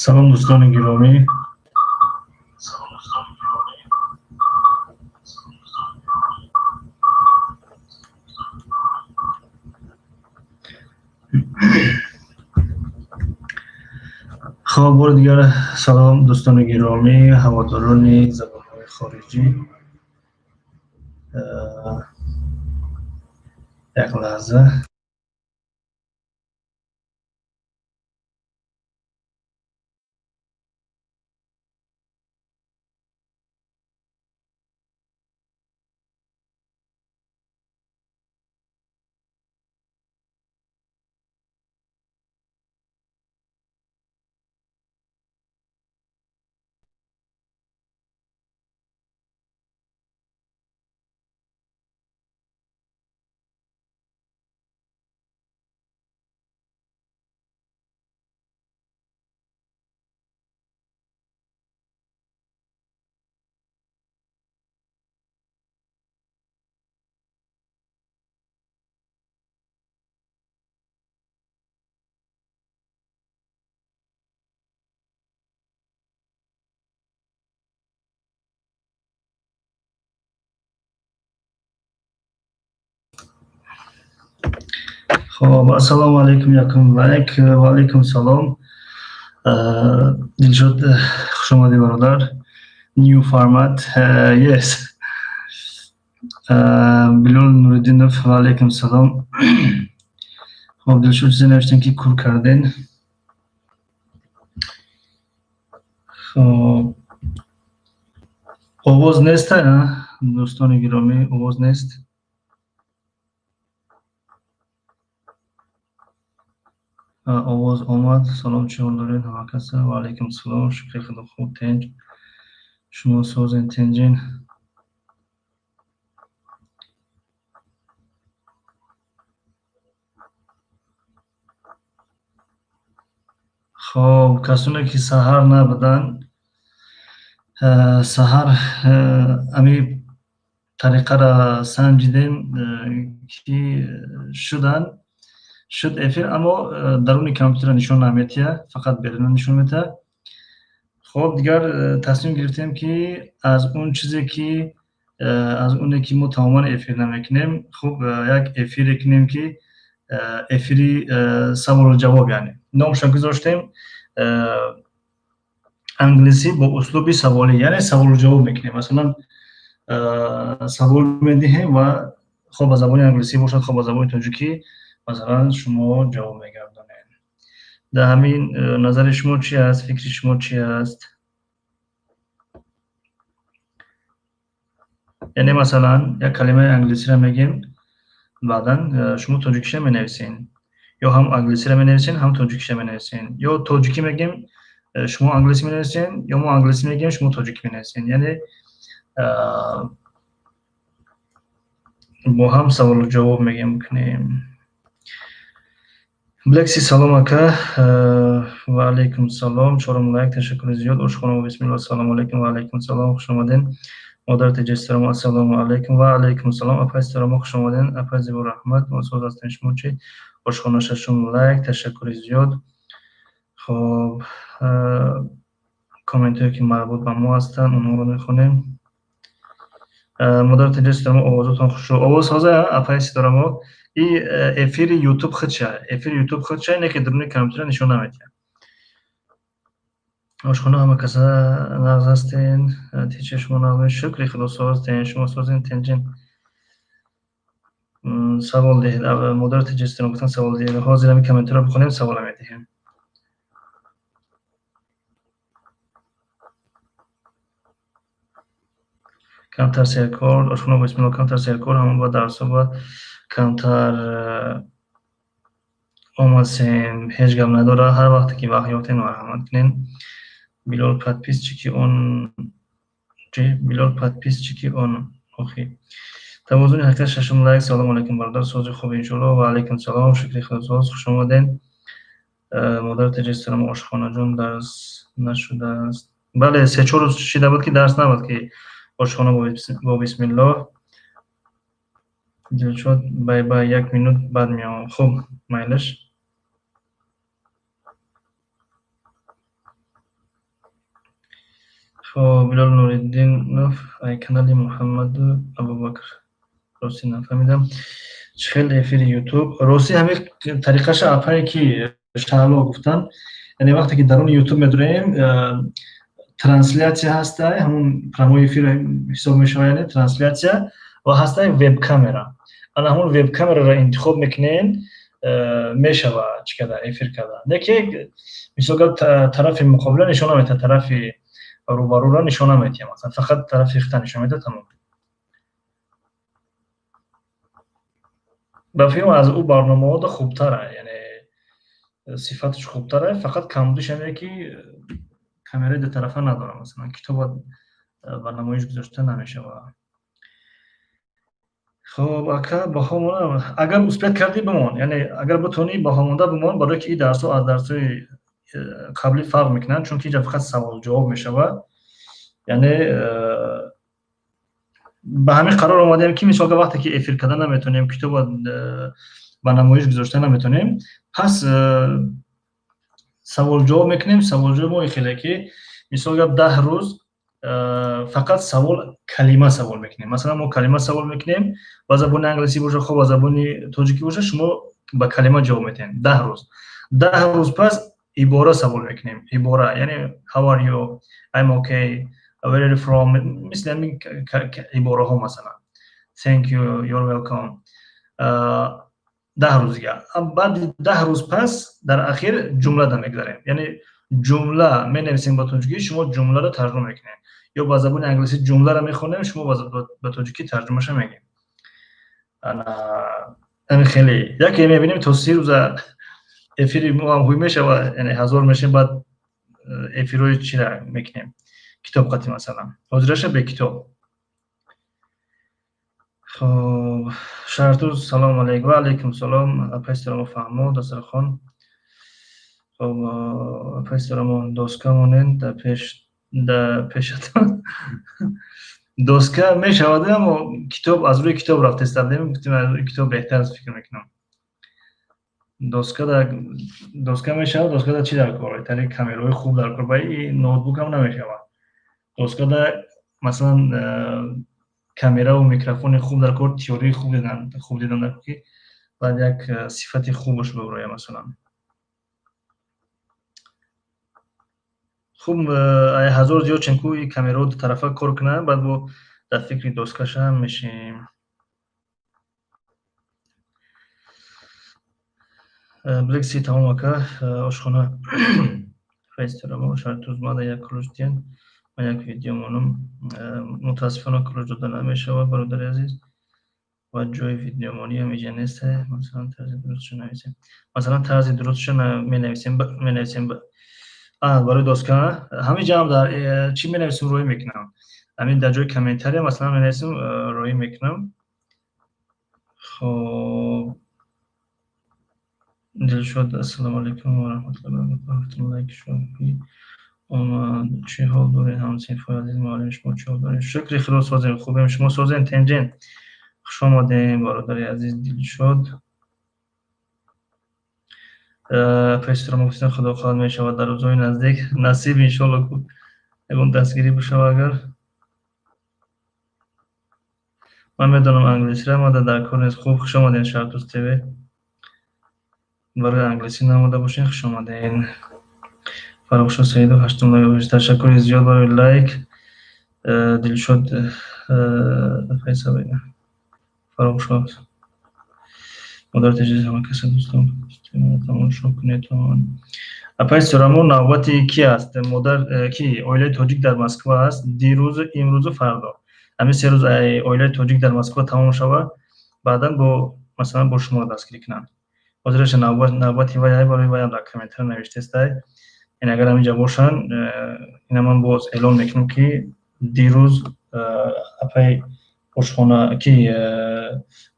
Салом, дӯстони гиромӣ. Хоб, бори дигар салом, дӯстони гиромӣ, ҳаводорони забонҳои хориҷӣ. Як лаҳза. Хоб, ассалому алайкум, якум лайк. Ва алайкум салом. Дилшод, хушомадӣ, бародар. New format. Yes. Билол Нуриддинов, ва алайкум салом. Хоб, Дилшод, чизе навиштем, ки кур карден. Хоб, овоз нест, дӯстони гиромӣ, овоз нест. Овоз омад. Салом, чӣ ҳол доред, ҳама каса? Ва алайкум салом, шукри Худо, хуб, тинҷ. Шумо созен, тинҷин? Хоб, касоне ки саҳар набуданд, саҳар ами тариқаро санҷидем, ки шудан шуд эфир, аммо даруни компютерро нишон наметиҳад, фақат беруна нишон медиҳад. Хоб, дигар тасмим гирифтем, ки аз он чизе ки аз оне ки мо тамоман эфир намекунем, хуб, як эфире кунем, ки эфири саволу ҷавоб, яъне номашро гузоштем «Англисӣ бо услуби саволӣ», яъне саволу ҷавоб мекунем. Масалан, савол медиҳем ва хоб ба забони англисӣ бошад, хоб ба забони тоҷикӣ, масалан, шумо ҷавоб мегардонед. Дар ҳамин назари шумо чӣ аст, фикри шумо чӣ аст? Яъне, масалан, як калимаи англисиро мегем, баъдан шумо тоҷикиша менависен, ё ҳам англисиро менависен, ҳам тоҷикиша менависен, ё тоҷикӣ мегем, шумо англисӣ менависен, ё мо англисӣ мегем, шумо тоҷикӣ менависен. Яъне бо ҳам саволу ҷавоб мегем кунем. Блекси, салом, ака. Ва алайкум салом. Чорум лайк, ташаккури зиёд. Ошхона бисмилла, ассалому алайкум. Ва алайкум салом, хуш омаден. Модар теҷаи, ассалому алайкум. Ва алайкум салом, апай Ситорамо, хуш омаден. Апай Зебо, раҳмат, мо соз ҳастем, шумо чӣ? Ошхона, шашум лайк, ташаккури зиёд. Хоб, комментҳое ки марбут ба мо ҳастанд, онҳоро мехонем. Модар теҷаи Ситорамо, овозотон хушрӯ. Овоз ҳозир, апай Ситорамо? И эфири Ютуб худша, эфири Ютуб худша, ине ки даруни компютера нишон намедиҳад. Ошхона, ҳама каса нағз ҳастен? Тичи, шумо нағз? Шукри Худо, созтен, шумо созен, тинҷин? Савол диҳед, модар теҷаи, гуфтан савол диҳед. Ҳозир ҳамин комментҳоро бихонем, савола медиҳем. Камтар серкор, ошхона бисмилла, камтар серкор, ҳамон ба дарсҳо ба камтар омадсем. Ҳеҷ гап надорад, ҳар вақте ки вақт ёфтем, марҳамат кунед. Билол, подписчики он чи? Билол, подписчики он охи. Тавозуни ҳақиқат, шашум лайк. Салому алайкум, бародар, сози, хуб, иншоалло. Ва алайкум салом, шукри Худо, соз, хуш омаден. Модар теҷаи, ошхонаҷон, дарс нашудааст? Бале, 3-4 рӯз шида буд, ки дарс набуд, ки ошхона бо бисмиллоҳ. Дилшод, бай бай, як минут баъд меомам. Хуб, майлаш. Хоб, Билол Нуриддинов, ай канали Муҳаммаду Абубакр. Ростӣ нафаҳмидам. Чӣ хел эфири Ютуб? Ростӣ, ҳамин тариқаша апае ки Шаҳло гуфтанд, яъне вақте ки даруни Ютуб медуроем, трансляция ҳастай, ҳамун прямой эфир ҳисоб мешавад, яъне трансляция ва ҳастай веб-камера. Ана ҳамун веб-камераро интихоб мекунем, мешава чӣ карда, эфир карда. Не ки мисол гап, тарафи муқобила нишон наметиҳад, тарафи рӯбарӯро нишон наметиҳад, масалан, фақат тарафи хита нишон медиҳад, тамом. Ба фикрам, аз ӯ барномаҳо хубтара, яъне сифаташ хубтара, фақат камбудиш ҳаме ки камераи дутарафа надорад, масалан, китоба ба намоиш гузошта намешавад. Хоб, ака, баҳо монам, агар успеть кардӣ, бимон, яъне агар битонӣ, баҳо монда бимон, барое ки ин дарсҳо аз дарсҳои қаблӣ фарқ мекунанд, чунки инҷа фақат савол-ҷавоб мешавад. Яъне ба ҳамин қарор омадем, ки мисол, вақте ки эфир карда наметонем, китоба ба намоиш гузошта наметонем, пас савол-ҷавоб мекунем. Савол-ҷавоб мо хеле ки, мисол гап, 10 рӯз фақат савол, калима савол мекунем. Масалан, мо калима савол мекунем, ба забони англисӣ боша, хоб, ба забони тоҷикӣ боша, шумо ба калима ҷавоб метиҳем 10 рӯз. 10 рӯз пас ибора савол мекунем, ибора, яъне "How are you?", "I'm okay", "Where are you from?", мисли ҳамин ибораҳо, масалан, "Thank you", "You're welcome". 10 рӯз дигар. Баъди 10 рӯз пас дар ахир ҷумла да мегузарем, яъне ҷумла менависем ба тоҷикӣ, шумо ҷумларо тарҷума мекунем, ё ба забони англисӣ ҷумларо мехонем, шумо ба тоҷикӣ тарҷумаша мегӯем. Ами хеле яке мебинем, то 30 рӯза эфири мо ҳам ҳуй мешавад, яъне 1000 мешем, баъд эфирҳои чира мекунем, китоб қатӣ, масалан, ҳозираша бе китоб. Хоб, Шаҳртуз, салому алейкум. Ва алейкум салом, апай Сиромо, фаҳмо дастархон. Хоб, апай Сиромо, доска монед дар пеш, дар пешатон доска мешавад, аммо китоб, аз рӯи китоб рафтестардем, гуфтем, аз рӯи китоб беҳтар аст, фикр мекунам. Доска да доска мешавад, доска да чӣ дар кор? Тари камераҳои хуб дар кор, ба и ноутбукам намешавад. Доска да, масалан, камераву микрофони хуб дар кор, тиёрии хуб дидан дар кор, ки баъд як сифати хубаш бибарояд, масалан. Хуб, 1000 зиёд шем ку, и камераҳо дутарафа кор кунанд, баъд бо дар фикри доскаша мешем. Блекси, тамом, ака, ошхона файсторамо. Шартуз, мада як ключ диҳед, ман як видео монам. Мутаассифона, ключ дода намешавад, бародари азиз, ва ҷои видеомониам иҷа нест. Масалан, тарзи дурустша нависем, масалан, тарзи дурустша менависем барои доска. Ҳамин ҷаам дар чӣ менависем, роҳӣ мекунам. Ҳамин дар ҷои комментария, масалан, менависем, роҳӣ мекунам. Хоб, Дилшод, ассалому алайкум ва раҳматуллоҳи ва баракатуҳ. Лайк шоҳӣ омад. Чӣ ҳол доред, ҳамсинфои азиз, муаллим, шумо чӣ ҳол доред? Шукри Худо, созем, хубем, шумо созем, тенҷен. Хуш омадем, бародари азиз Дилшод. Пешро гуфтем, Худо хоҳад, мешавад дар рӯзҳои наздик, насиб, иншолло, ку ягон дастгирӣ бошава. Агар ман медонам англисиро, мада дар кор нест. Хуб, хуш омадем, Шаҳртуз ТВ. Барои англисӣ намода бошед, хуш омадем. Фаррухшо Саидов, ҳаштум лайк. Ташаккури зиёд барои лайк. Дилшод Файсабина, Фаррухшо, модари таҷриз, ҳама каса, дӯстон, тамошо кунед. Апай Сурамо, навбати ки аст? Модар ки оилаи тоҷик дар Москва аст, дирӯзу, имрӯзу, фардо, ҳамин 3 рӯз оилаи тоҷик дар Москва тамом шавад, баъдан бо, масалан, бо шуморо дастгирӣ кунанд. Ҳозираша навбати вай, барои вайам дар комментария навиштестай. Яъне агар ҳаминҷа бошанд, ина ман боз эълон мекунам, ки дирӯз апай ошхона ки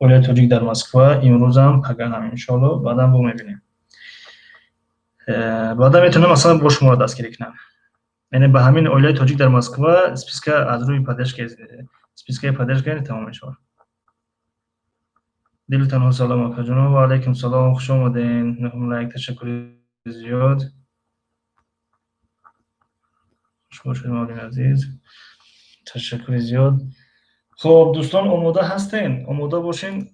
оилаи тоҷик дар Москва, имрӯзам, пагаҳам, иншоалло, баъдан бо мебинем. Баъдан метавонам, масалан, бо шуморо дастгирӣ кунам. Яъне ба ҳамин оилаи тоҷик дар Москва списка аз рӯи поддержка, спискаи поддержка тамом мешавад. Дили танҳо, салом, акаҷоно. Ва алайкум салом, хуш омадем. Нуҳум лайк, ташаккури зиёд. Хуш бошед, муаллими азиз, ташаккури зиёд. Хуб, дӯстон, омода ҳастем? Омода бошен,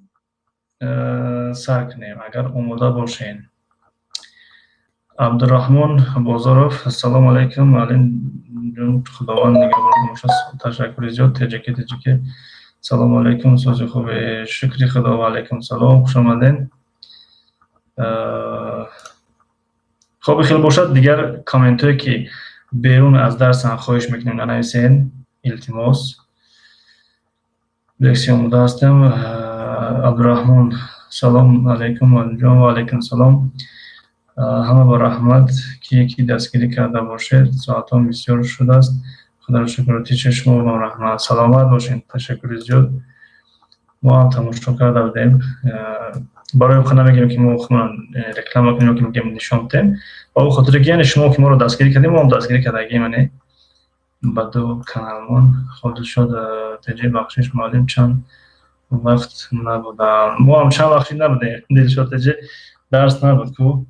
сар кунем, агар омода бошен. Абдураҳмон Бозоров: ассалому алайкум, муаллим ҷон, худованд нигаҳбон бошад. Ташаккури зиёд. Теҷаке, теҷаке, салому алайкум, сози хубе, шукри худо. Ва алайкум салом, хуш омаден. Хоб, хел бошад, дигар комментҳое ки берун аз дарсам, хоҳиш мекунем, нанависен, илтимос. Лекция омода ҳастам. Абдураҳмон: салом алайкум, муаллимҷон. Ва алайкум салом. Ҳама ба раҳмат, ки дастгирӣ карда бошед, соатон бисёр шудааст, худоро шукр. Тича шумо вам раҳмат, саломат бошед, ташаккури зиёд. Мо ҳам тамошо карда будем. Барои он намегӯем, ки мо худмон реклама кунем ё ки мегӯем нишон диҳем, ба он хотире ки яъне шумо ки моро дастгирӣ кардем, мо ҳам дастгирӣ кардагим, яъне ба ду каналмон. Хоб, Дилшод теҷи: бахшиш, муаллим, чанд вақт набудам. Мо ҳам чанд вақт набудем, Дилшод теҷи, дарс набуд ку,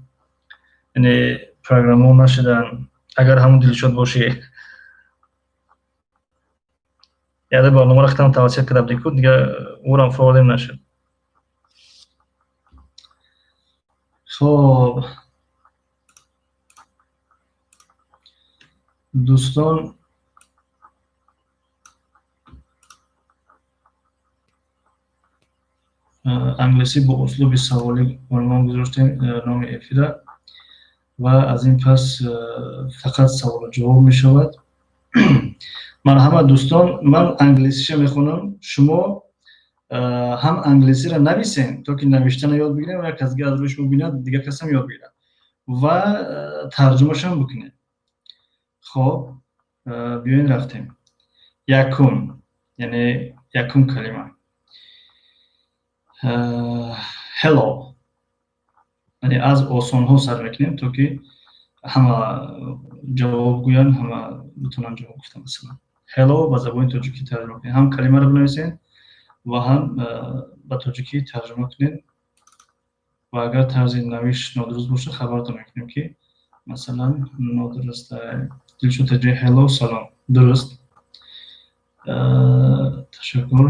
яъне программаҳо нашудан. Агар ҳамун Дилшод бошӣ, яъне барномаро худам тавсия карда будем ку, дигар ӯрам фаъолем нашуд. Хоб, дӯстон, англисӣ бо услуби саволӣ унвон гузоштем номи эфира ва аз ин пас фақат саволу ҷавоб мешавад. Марҳамат, дӯстон, ман англисиша мехонам, шумо ҳам англисиро нависем, то ки навиштана ёд бигирем ва як кас дига аз рӯи шумо бинад, дигар касам ёд бигирад ва тарҷумашам бикунем. Хоб, биёин, рафтем. Якум, яъне якум калима hello, яъне аз осонҳо сар мекунем, то ки ҳама ҷавоб гӯянд, ҳама битонанд ҷавоб гуфта. Масалан, hello ба забони тоҷикӣ тарҷума кунед, ҳам калимаро бинависед ва ҳам ба тоҷикӣ тарҷума кунед. Ва агар тарзи навишт нодуруст бошад, хабартон мекунем, ки масалан нодуруст. Дилшод таҷи: hello, салом, дуруст, ташаккур.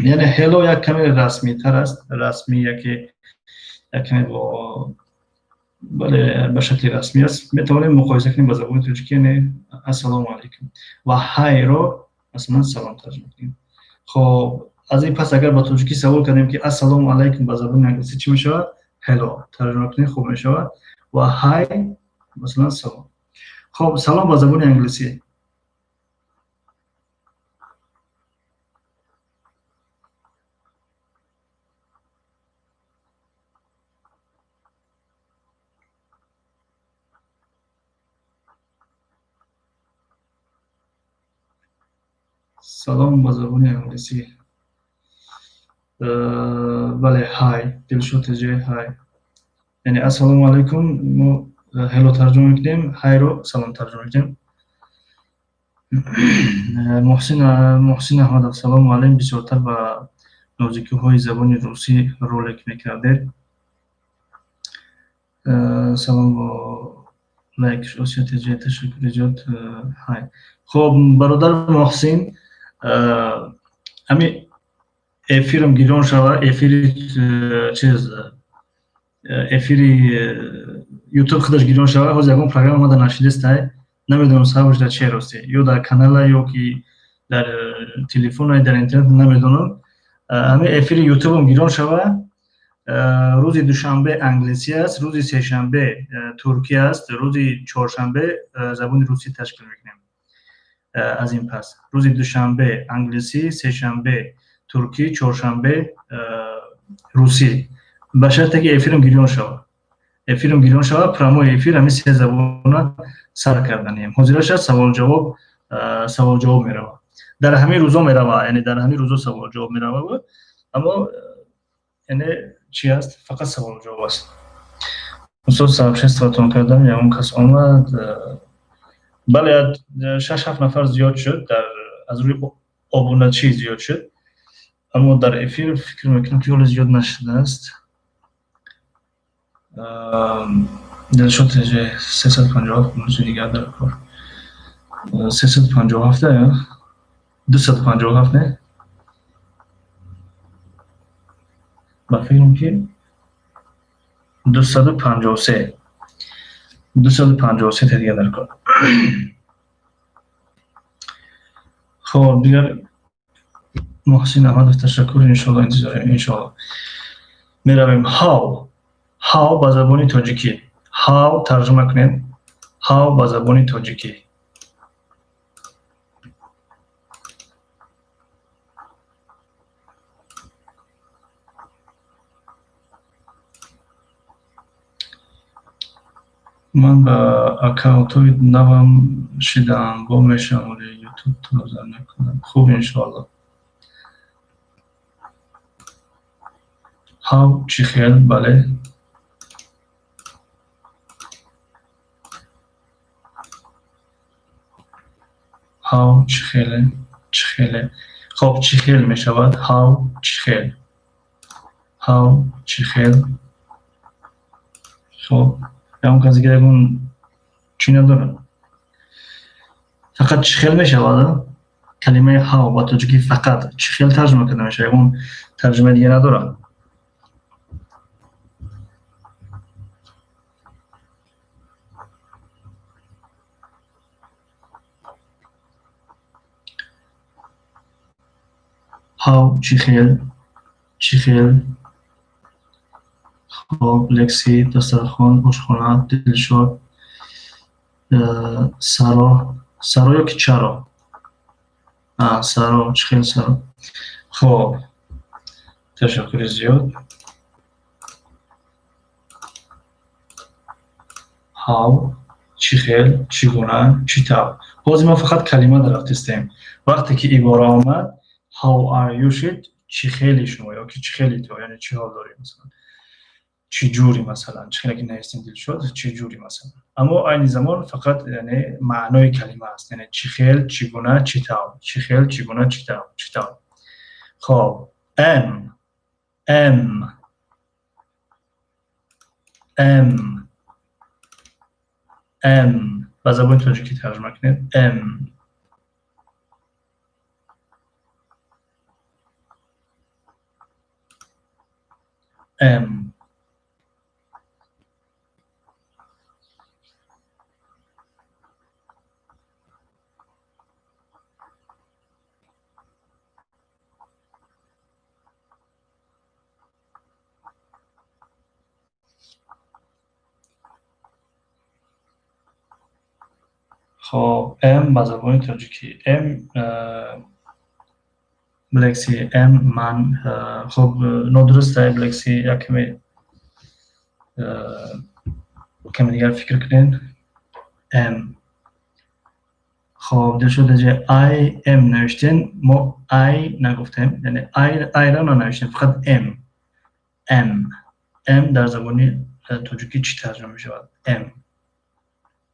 Яъне hello як каме расмитар аст, расмӣ, яке як каме бо, бале, ба шакли расмӣ аст. Метавонем муқоиса кунем ба забони тоҷикӣ, яъне ассалому алайкум, ва hi ро масалан салом тарҷума кунем. Хоб, аз ин пас агар ба тоҷикӣ савол кардем, ки ассалому алайкум ба забони англисӣ чӣ мешавад, hello тарҷума кунем, хуб мешавад ва hi масалан салом. Хоб, салом ба забони англисӣ. Салом ба забони англисӣ. Бале, hi. Дилшод теҷе, hi, яъне ассалому алайкум мо hello тарҷума мекунем, hi ро салом тарҷума мекунем. Муҳсин, Муҳсин Аҳмадов: салом, муаллим, бисёртар ба нозикиҳои забони русӣ ролик мекардед. Салом бо лайк. Осия теҷе, ташаккури зиёд, hi. Хоб, бародар Муҳсин, ҳами эфирам гирён шава, эфири чиз, эфири Ютуб худаш гирён шава. Ҳозир ягон программа омада нашидестай, намедонам сабабш дар че рости, ё дар канала, ё ки дар телефона, дар интернет, намедонам. Ҳами эфири Ютубам гирён шава, рӯзи душанбе англисӣ аст, рӯзи сешанбе туркӣ аст, рӯзи чоршанбе забони русӣ ташкил мекунем. Аз ин пас рӯзи душанбе англисӣ, сешанбе туркӣ, чоршанбе русӣ, ба шарте ки эфирам гирён шавад. Эфирам гирён шавад, прямой эфир ҳамин се забона сар карданем. Ҳозираша саволҷавоб, саволҷавоб меравад, дар ҳамин рӯзо мерава, яъне дар ҳамин рӯзо саволҷавоб мерава, аммо яъне чи аст, фақат саволҷавоб аст. Устод, сообщество тон кардам, ягон кас омад? Бале, шаш ҳафт нафар зиёд шуд, дар аз рӯи обуначӣ зиёд шуд, аммо дар эфир фикр мекунам, ки ҳоло зиёд нашудааст. Дилшод, 357 дигар дар кор. 357 ё 257, не? Ба фикрам, ки 253, 253 та дига дар кор. Хоб, дигар Муҳсин Аҳмадов, ташаккур. Иншоалло, интизорем, иншоалло. Меравем. How, how ба забони тоҷикӣ, how тарҷума кунем, how ба забони тоҷикӣ. Ман ба аккаунтҳои навам шидаам, бо мешавам, вале ютуб тоза накунам. Хуб, иншоалло. How, чӣ хел, бале. How, чӣ хеле, чӣ хеле. Хоб, чӣ хел мешавад how, чӣ хел, how, чӣ хел. Хоб, ягон кас дигар ягон чӣ надорад? Фақат чӣ хел мешавад калимаи how ба тоҷикӣ, фақат чӣ хел тарҷума карда мешавад, ягон тарҷумаи дига надорад. How, чӣ хел, чӣ хел. Хоб, лекси, дастархон, ошхона, Дилшод, саро, саро ё ки чаро? Саро, чӣ хел, саро. Хоб, ташаккури зиёд. How, чӣ хел, чӣ гуна, чӣ тавр. Ҳозир мо фақат калима дарафтистем. Вақте ки ибора омад, how are you шид, чӣ хели шумо ё ки чӣ хели ту, яъне чӣ ҳол дорӣ, масалан, чӣ ҷури, масалан, чӣ хеле ки навистем, Дилшод, чӣ ҷури, масалан. Аммо айни замон фақат, яъне, маънои калима аст, яъне чӣ хел, чӣ гуна, чӣ тавр, чӣ хел, чӣ гуна, чӣ тавр, чӣ тавр. Хоб, am, am, am, am ба забони тоҷикӣ тарҷума кунед, am. Am. Хоб, am ба забони тоҷикӣ, am, блекси, am, ман. Хоб, нодуруст, блекси, як каме дигар фикр кунед. Am. Хоб, Дилшод, ҷа I am навиштем, мо I нагуфтем, яъне I, I-ро нанавиштем, фақат am. Am, am дар забони тоҷикӣ чӣ тарҷума мешавад? Am,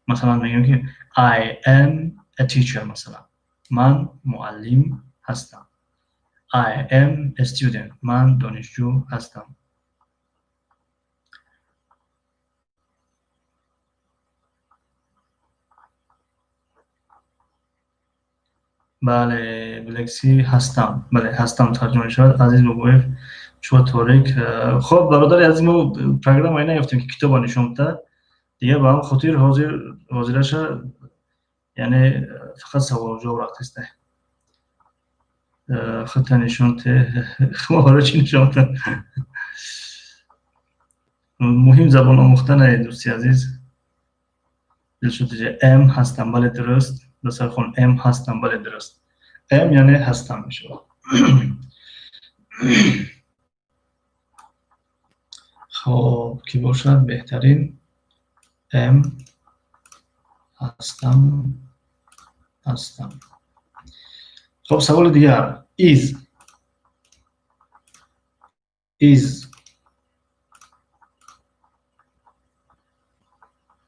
масалан, мегӯем ки I am a teacher, масалан, ман муаллим ҳастам. I am a student, ман донишҷӯ ҳастам. Бале, блекси, ҳастам, бале, ҳастам тарҷума мешавад. Азиз Бобоев, чӯ торик. Хоб, бародари азиз, мо программае наёфтем, ки китоба нишон диҳад дигар, ба ҳамн хотир ҳозир, ҳозираша, яъне, фақат саволу ҷавоб рафтеста. Худта нишон те, барои чӣ нишон? Муҳим забон омӯхтане, дӯсти азиз. Дилшод, am, ҳастам, бале, дуруст. Дастархон, am, ҳастам, бале, дуруст. Am яъне ҳастам мешавад. Хоб, кӣ бошад беҳтарин? Am, ҳастам, ҳастам. Хоб, саволи дигар, is, is.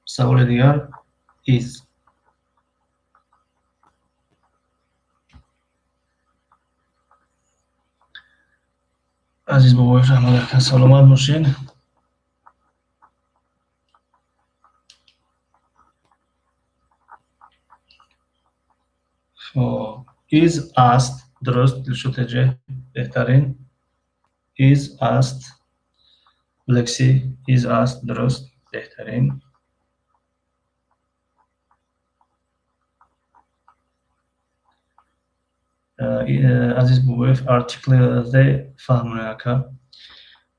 Саволи дигар, is. Азиз Бобоев, раҳмат ака, саломат бошед. Хоб, is аст, дуруст. Дилшод Теҷе, беҳтарин. Is аст. Лекси, is аст, дуруст, беҳтарин. Азиз Бобоев, артикли the фаҳмоне, ака.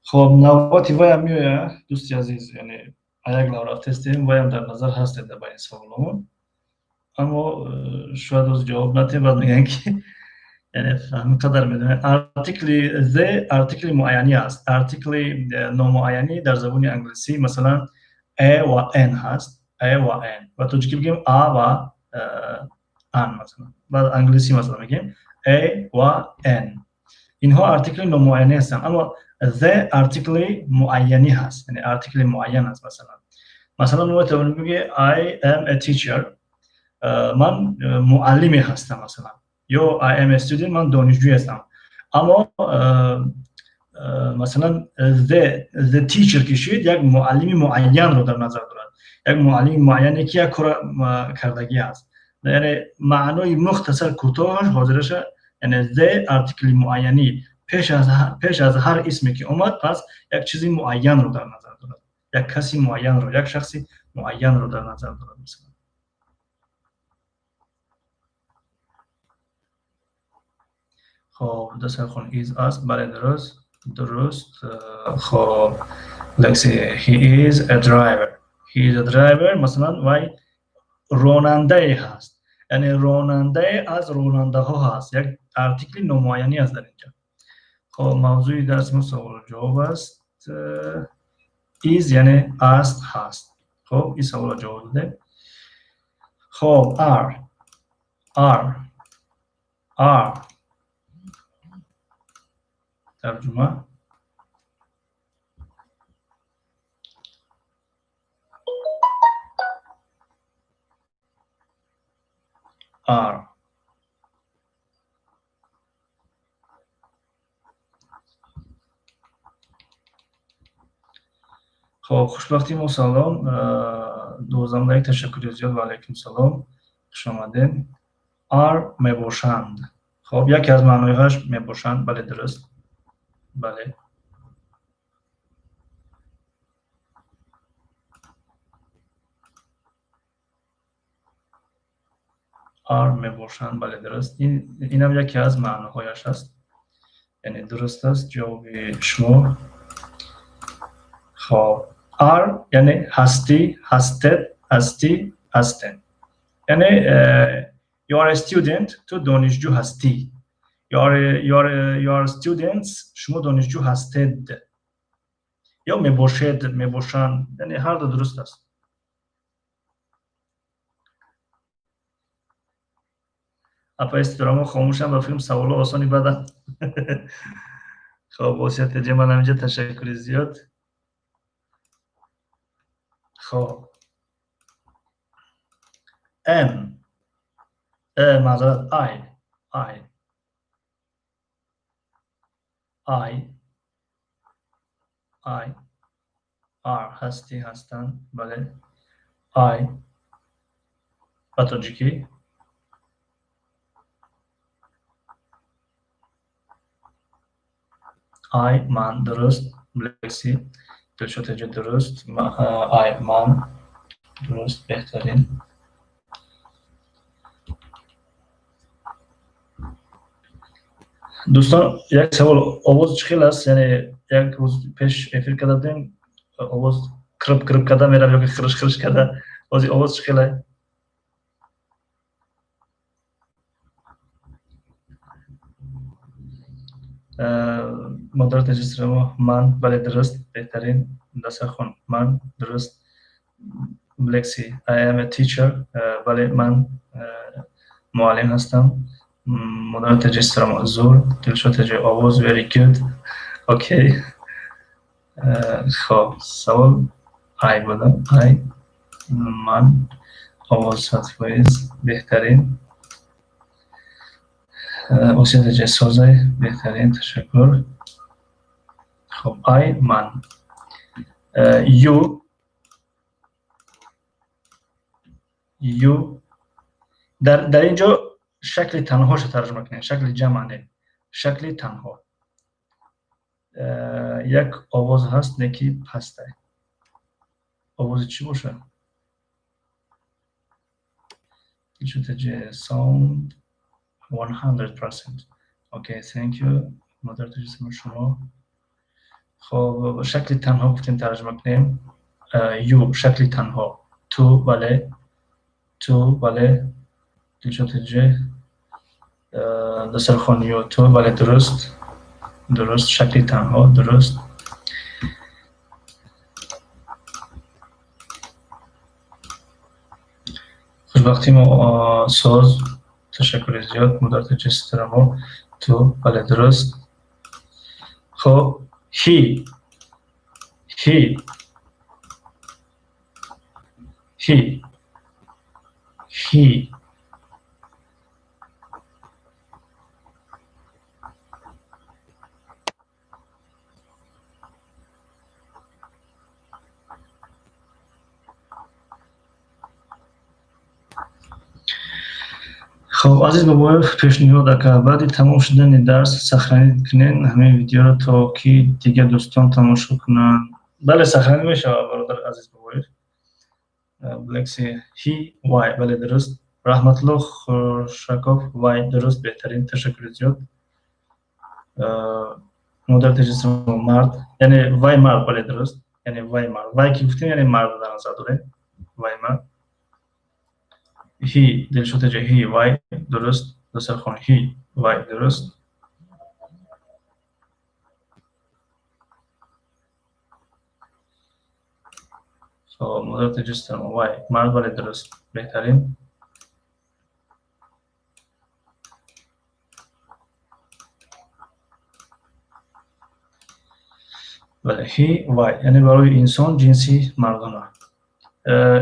Хоб, навбати ваям меояд, дӯсти азиз, яъне як лав рафтестем, ваям дар назар ҳастед дар байни саволомон, аммо шояд оз ҷавоб натем, баъд мегӯянд, ки яъне ҳамин қадар медонем. Артикли the артикли муайянӣ аст. Артикли номуайянӣ дар забони англисӣ, масалан, a ва an ҳаст. A ва an, ба тоҷикӣ бигем, а ва ан, масалан, баъд англисӣ масалан мегӯем a ва an, инҳо артикли номуайянӣ ҳастанд. Аммо the артикли муайянӣ ҳаст, яъне артикли муайян аст. Масалан, мо метавонем бигӯем "I am a teacher", ман муаллиме ҳастам, масалан, ё "I am a student", ман донишҷӯй ҳастам. Аммо масалан, the teacher ки шуд, як муаллими муайянро дар назар дорад, як муаллими муайяне, ки як кора кардагӣ аст. Яъне маънои мухтасар, кӯтоҳаш, ҳозираша, яъне the артикли муайянӣ пеш аз ҳар исме ки омад, пас як чизи муайянро дар назар дорад, як каси муайянро, як шахси муайянро дар назар дорад, масалан. Хоб, дастархон is аст, бале, дуруст. Хоб, лекси, he is a driver, he is a driver. Масалан, вай ронандае ҳаст, яъне ронандае аз ронандаҳо ҳаст, як артикли номуайянӣ аст дар инҷа. Хоб, мавзӯи дарси мо саволу ҷавоб аст. Is яъне аст, ҳаст. Хоб, ин саволро ҷавоб додем. Хоб, are, are, are тарҷума. Are. Хоб, хушбахтӣ мо, салом 12-як, ташаккури зиёд, ва алайкум салом, хушомадед. Are мебошанд. Хоб, яке аз маъноиҳояш мебошанд, бале, дуруст, бале. Are мебошанд, бале, дуруст. Инам яке аз маъноҳояш аст, яъне дуруст аст ҷавоби шумо. Хоб, are яъне ҳастӣ, ҳастед, ҳастӣ, ҳастем. Яъне you are a student, ту донишҷӯ ҳастӣ. You are students, шумо донишҷӯ ҳастед ё мебошед, мебошанд, яъне ҳар ду дуруст аст. Апаи Ситорамо, хомӯшам, ба филм саволо осони баданд. Хоб, Осиятаҷа, ман ҳаминҷа, ташаккури зиёд. Хоб, am, маъзарат, I, I, I, I, are ҳастӣ, ҳастанд, бале. I ба тоҷикӣ. I ман, дуруст. Лекси, Дилшодеҷа, дуруст. I ман, дуруст, беҳтарин. Дӯстон, як савол: овоз чӣ хел аст? Яъне як рӯз пеш эфир карда будем, овоз кириб кириб карда меравд ёки хириш хириш карда. Ози овоз чӣ хелай? Модар Таҷисрамо, ман, бале, дуруст, беҳтарин. Дастархон, ман, дуруст. Лекси, I am a teacher, бале, ман муаллим ҳастам. Модар Таҷисрамо, зур. Дилшод Таҷи, овоз very good, okay. Хоб, савол I будам. I ман, овоз 100%, беҳтарин. Осия Таҷи, созай, беҳтарин, ташаккур. Хоб, I ман. You, you, дар ин ҷо Шакли танҳоша тарҷума кунем, шакли ҷамъ не, шакли танҳо. Як овоз ҳаст, не ки пастай. Овози чӣ бошад? Sound 100%. Okay, thank you. Модар таҷассуми шумо. Хоб, шакли танҳо гуфтем тарҷума кунем. You, шакли танҳо. Ту, бале. Ту, бале. Дилшод Ҳиҷи. Дастархон you, ту, бале, дуруст. Дуруст, шакли танҳо, дуруст. Хушбахтии мо соз. Ташаккури зиёд. Модар таҷассуми мо. Ту, бале, дуруст. Хоб, he, he, he, he. Хоб, Азиз Бобоев пешниҳод ака, баъди тамом шудани дарс сохранить кунен ҳамин видеоро, то ки дигар дӯстон тамошо кунанд. Бале, сохранить мешавад, бародар Азиз Бобоев. Блекси he, вай, бале, дуруст. Раҳматулло Хуршаков, вай, дуруст, беҳтарин, ташаккури зиёд. Модар таҷассуми мард, яъне вай мард, бале, дуруст. Яъне вай мард. Вай ки гуфтем, яъне мард дар назар дорем. Вай мард. He, Дилшод Ҳиҷи, he, вай, дуруст. Дастархон, he, вай, дуруст. Хоб, модар таҷассуми вай мард, бале, дуруст, беҳтарин. Бале, he, вай, яъне барои инсон ҷинси мардона.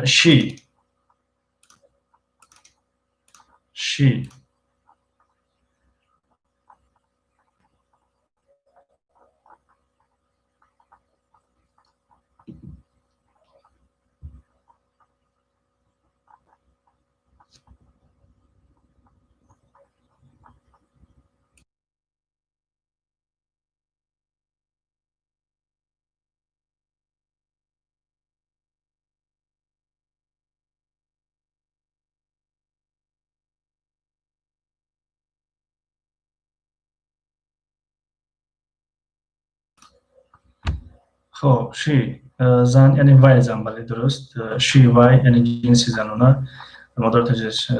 She, she, Хоб, she, зан, яъне вай зан, бале, дуруст. She, вай, яъне ҷинси занона. Модар таҷис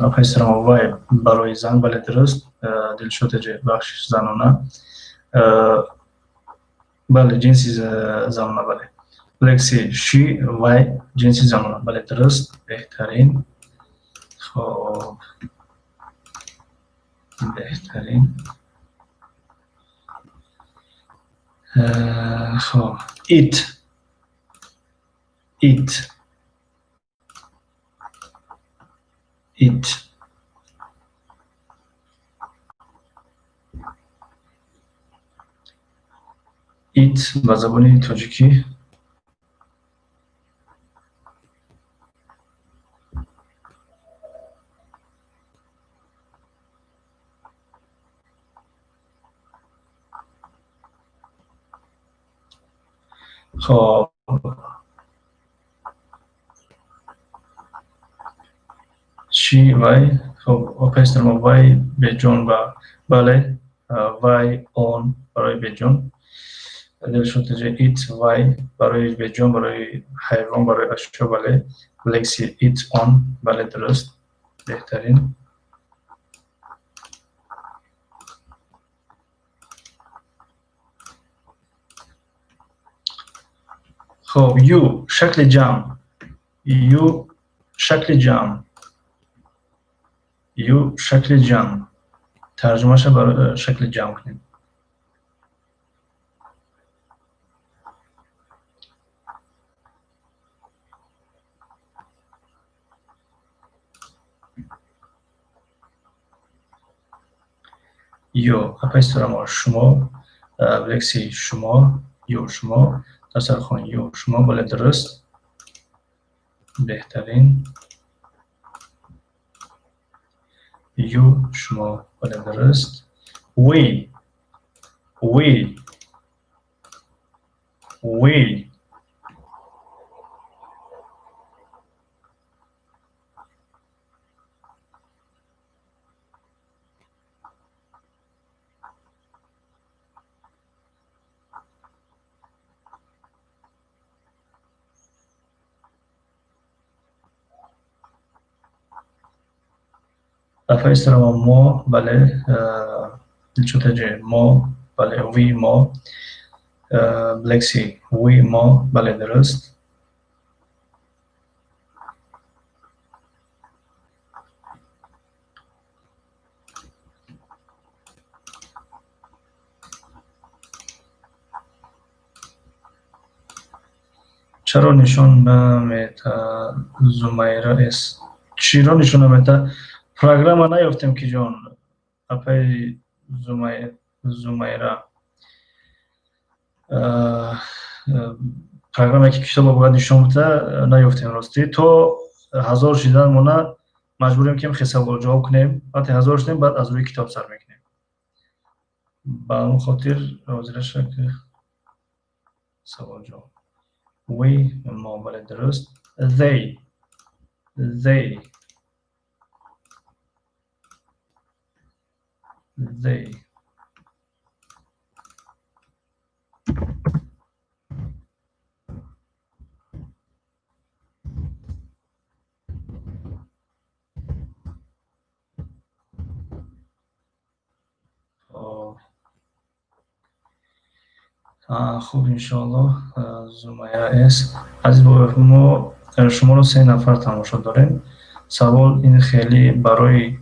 апайсарамо, вай барои зан, бале, дуруст. Дилшод Ҳиҷи, бахшиш, занона. Бале, ҷинси занона, бале. Лекси, she, вай, ҷинси занона, бале, дуруст, беҳтарин. Хоб, беҳтарин. Хоб, it, it, it. It ба забони тоҷикӣ. Хоб, she, вай. Хоб, опайсарамо, вай беҷон ба, бале, вай, он барои беҷон. Дилшод Ҳиҷи, it, вай барои беҷон, барои ҳайвон, барои ашё, бале. Лекси, it, он, бале, дуруст, беҳтарин. Хоб, you, шакли ҷамъ. You, шакли ҷамъ. You, шакли ҷамъ. Тарҷумаша барои шакли ҷамъ кунем. You, апайсарамо, шумо, лекси шумо, you, шумо, дастархон, you, шумо, бале, дуруст, беҳтарин. You, шумо, бале, дуруст. We, we, we. Дафъаи сеюм мо, бале, Дилшод, мо, бале, we, мо. Black Sea, we, мо, бале, дуруст. Чаро нишон наметаҳад, Зумайра С? Чиро нишон наметаҳад? Программа наёфтем ки ҷон, апаи Зумайра. Программе ки китоба бояд нишон бида, наёфтем, ростӣ. То 1000 шидан мона маҷбурем ки хел савол ҷавоб кунем. Вақте 1000 шудем, баъд аз рӯи китоб сар мекунем. Ба он хотир ҳозираша ки савол ҷавоб. We, мо, бале, дуруст. They, they, they. Хуб, иншоаллоҳ, Зумайра С. Азиз бобоев, мо шуморо се нафар тамошо дорем. Савол ин хеле: барои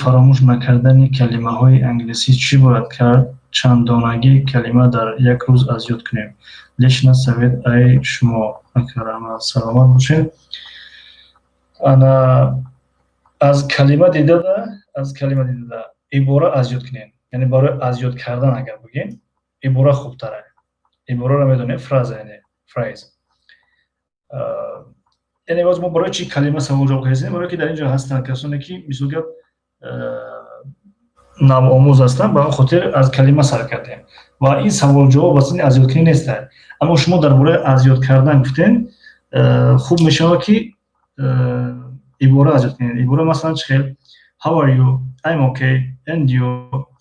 фаромӯш накардани калимаҳои англисӣ чӣ бояд кард? Чанд донагӣ калима дар як рӯз аз ёд кунем? Лично совет ай шумо акарама. Саломат бошед. Ана, аз калима дидада ибора аз ёд кунем, яъне барои аз ёд кардан агар бигем, ибора хубтара. Ибораро медонем, фраза, яъне phrase. Яъне боз мо барои чӣ калима савол ҷавоб кардем? Барое ки дар ин ҷо ҳастанд касоне ки, мисол гап, навомӯз ҳастанд. Ба он хотир аз калима сар кардем ва ин савол ҷавоб аст, аз ёдкунӣ нест. Аммо шумо дар бораи аз ёд кардан гуфтем, хуб мешавад ки ибора аз ёд кунед. Ибора масалан чӣ хел? How are you? I'm okay. And you?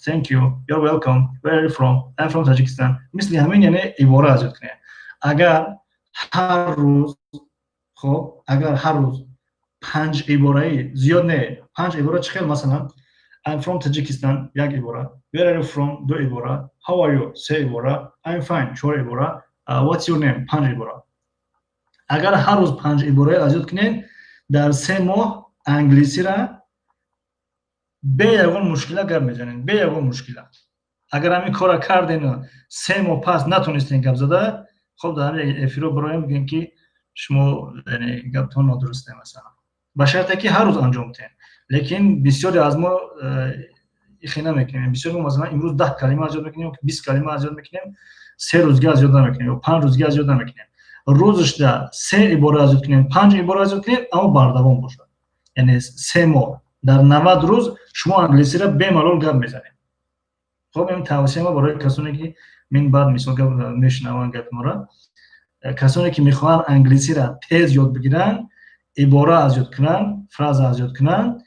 Thank you. You're welcome. Where are you from? I'm from Tajikistan. Мисли ҳамин, яъне ибора аз ёд кунед. Агар ҳар рӯз, хоб, агар ҳар рӯз панҷ ибораи, зиёд не, панҷ ибора. Чӣ хел? Масалан, I'm from Tajikistan як ибора, where are you from ду ибора, how are you се ибора, I'm fine чор ибора, what's your name панҷ ибора. Агар ҳар рӯз панҷ ибораи аз ёд кунед, дар 3 моҳ англисира бе ягон мушкила гап мезанед, бе ягон мушкила. Агар ҳамин кора карден, 3 моҳ пас натонистен гап зада, хоб, дар ҳамин эфиро бироем, бигӯем ки шумо гаптон нодурусте, масалан. Ба шарте ки ҳар рӯз анҷом диҳем. Лекин бисёре аз мо ихе намекунем. Бисёр мо, масалан, имрӯз 10 калима аз ёд мекунем, 20 калима аз ёд мекунем, 3 рӯзга аз ёд намекунем ё 5 рӯзга аз ёд намекунем. Рӯзашда се ибора аз ёд кунем, панҷ ибора аз ёд кунем, аммо бардавом бошад, яъне 3 моҳ, дар 90 рӯз шумо англисиро бемалол гап мезанед. Хоб, ин тавсия ма барои касоне ки мин баъд, мисол гап, мешунаванд гапи моро. Касоне ки мехоҳанд англисиро тез ёд бигиранд, ибора аз ёд кунанд, фраза аз ёд кунанд,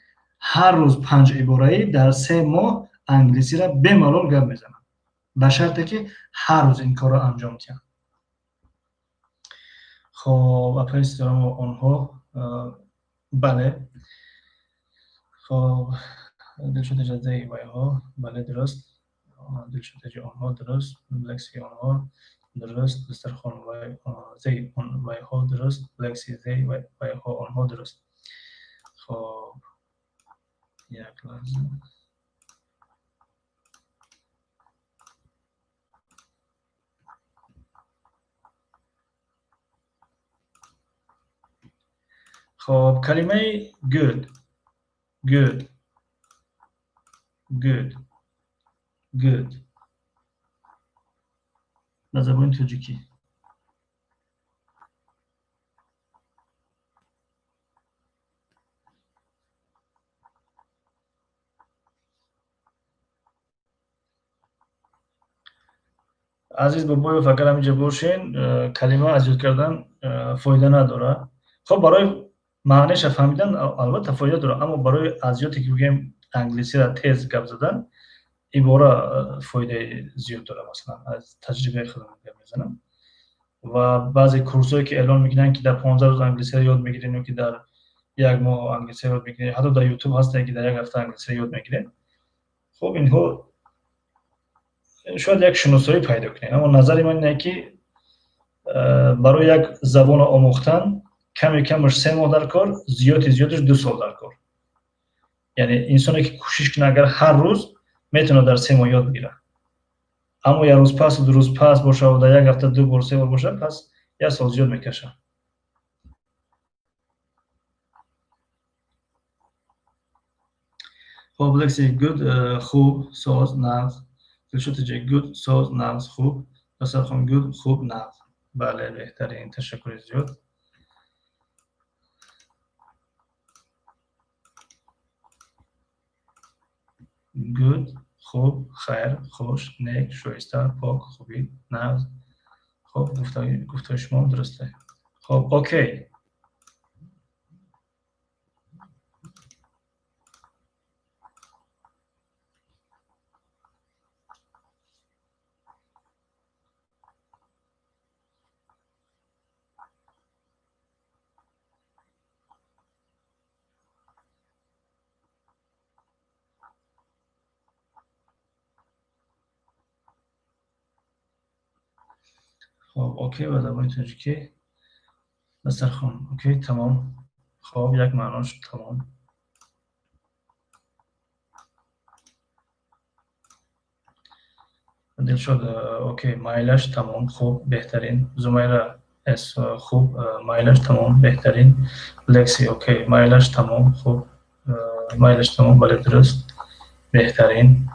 ҳар рӯз панҷ ибораӣ, дар 3 моҳ англисиро бемалол гап мезананд, ба шарте ки ҳар рӯз ин корро анҷом диҳанд. Хоб, апаи Ситорамо, онҳо, бале. Хоб, Дилшод, they, вайҳо, бале, дуруст. Дилшод, онҳо, дуруст. Лекси, онҳо, дуруст. Дастархон, they, вайҳо, дуруст. Лекси, they, вайҳо, онҳо, дуруст. Хоб, як лаҳза. Хоб, калимаи good, good, good, good ба забони тоҷикӣ. Азиз Бобоев, агар ҳаминҷа бошен, калима аз ёд кардан фоида надорад. Хоб, барои маънеша фаҳмидан албатта фоида дорад, аммо барои аз ёде ки бигӯем англисиро тез гап задан, ибора фоидаи зиёд дорад. Масалан, аз таҷрибаи худам гап мезанам. Ва баъзе курсҳое ки эълон мекунанд, ки дар 15 рӯз англисиро ёд мегирем ё ки дар як моҳ англисиро ёд мегирем, ҳатто дар Ютуб ҳастае, ки дар як ҳафта англисиро ёд мегирем. Хуб, инҳо шояд як шиносоӣ пайдо кунед, аммо назари ман ине, ки барои як забонро омӯхтан ками камаш 3 моҳ дар кор, зиёди зиёдаш 2 сол дар кор. Яъне инсоне ки кӯшиш кунад, агар ҳар рӯз метавонад, дар 3 моҳ ёд бигирад, аммо як рӯз пасу 2 рӯз пас бошад, дар як ҳафта ду бор, се бор бошад, пас як сол зиёд мекашад. Хоб, лекси good, хуб, соз, нағз. Дилшод, good, соз, нағз, хуб. Дастархон, good, хуб, нағз. Бале, беҳтарин, ташаккури зиёд. Good, хуб, хайр, хуш, нек, шоиста, пок, хубӣ, нағз. Хуб, гуфтаи шумо дуруст. Хоб, okay. Хоб, okay ба забони тоҷикӣ дастархон, okay, тамом. Хоб, як маънош тамом. Дилшод, okay, майлаш, тамом, хуб, беҳтарин. Зумайра с, хуб, майлаш, тамом, беҳтарин. Лекси, okay, майлаш, тамом, хуб, майлаш, тамом, бале, дуруст, беҳтарин.